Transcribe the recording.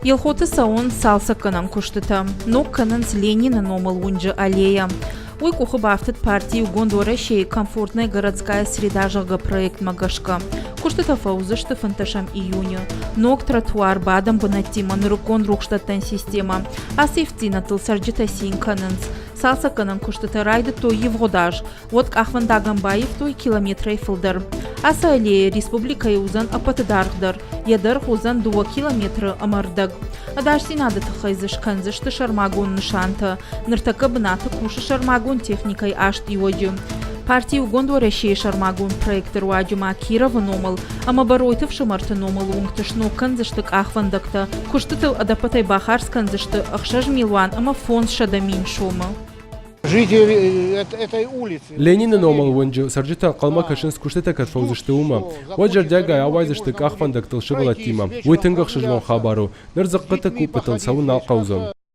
Елхоты цӕуынц цалцӕггӕнӕн куыстытӕ. Ног кӕнынц Ленины номыл уынджы аллейӕ. Уый къухы бафтыд парти Иугонд Уӕрӕсейы «Комфортная городская среда» зӕгъгӕ проектмӕ гӕсгӕ. Куыстытӕ фӕуыдзысты фынддӕсӕм июны. Ног тротуар, бадӕн бынӕттимӕ нырыккон рухсдӕттӕн системӕ. Ацы ивддзинӕдтыл цӕрджытӕ цин кӕнынц. Цалцӕггӕнӕн куыстытӕ райдыдтой ивгъуыд аз. Уӕд къахвӕндагӕн баивтой километрӕй фылдӕр. Ацы аллейӕ республикӕйы уыдзӕн ӕппӕты даргъдӕр, йӕ дӕргъ уыдзӕн дыууӕ километры ӕмӕ рдӕг. Ӕдасдзинады тыххӕй дзы скӕндзысты сӕрмагонд нысантӕ. Ныртӕккӕ бынаты кусы сӕрмагонд техникӕйы аст иуӕджы. Парти Иугонд Уӕрӕсейы сӕрмагонд проекты руаджы ма Кировы номыл ӕмӕ Бӕройты фсымӕрты номыл уынгты сног кӕндзысты къахвӕндӕгтӕ. Куыстытыл ӕдӕппӕтӕй бахардз кӕндзысты 6 милуан ӕмӕ 500 000 сомы. Ленины номыл уынджы цӕрджытӕ ӕнхъӕлмӕ кӕсынц куыстытӕ кӕд фӕуыдзысты, уымӕ. Уӕд зӕрдиагӕй ауайдзысты къахвӕндӕгтыл сывӕллӕттимӕ. Уый тынг ӕхсызгон хабар у. Ныр дзыхъхъыты къуппытыл цӕуын нал хъӕудзӕн.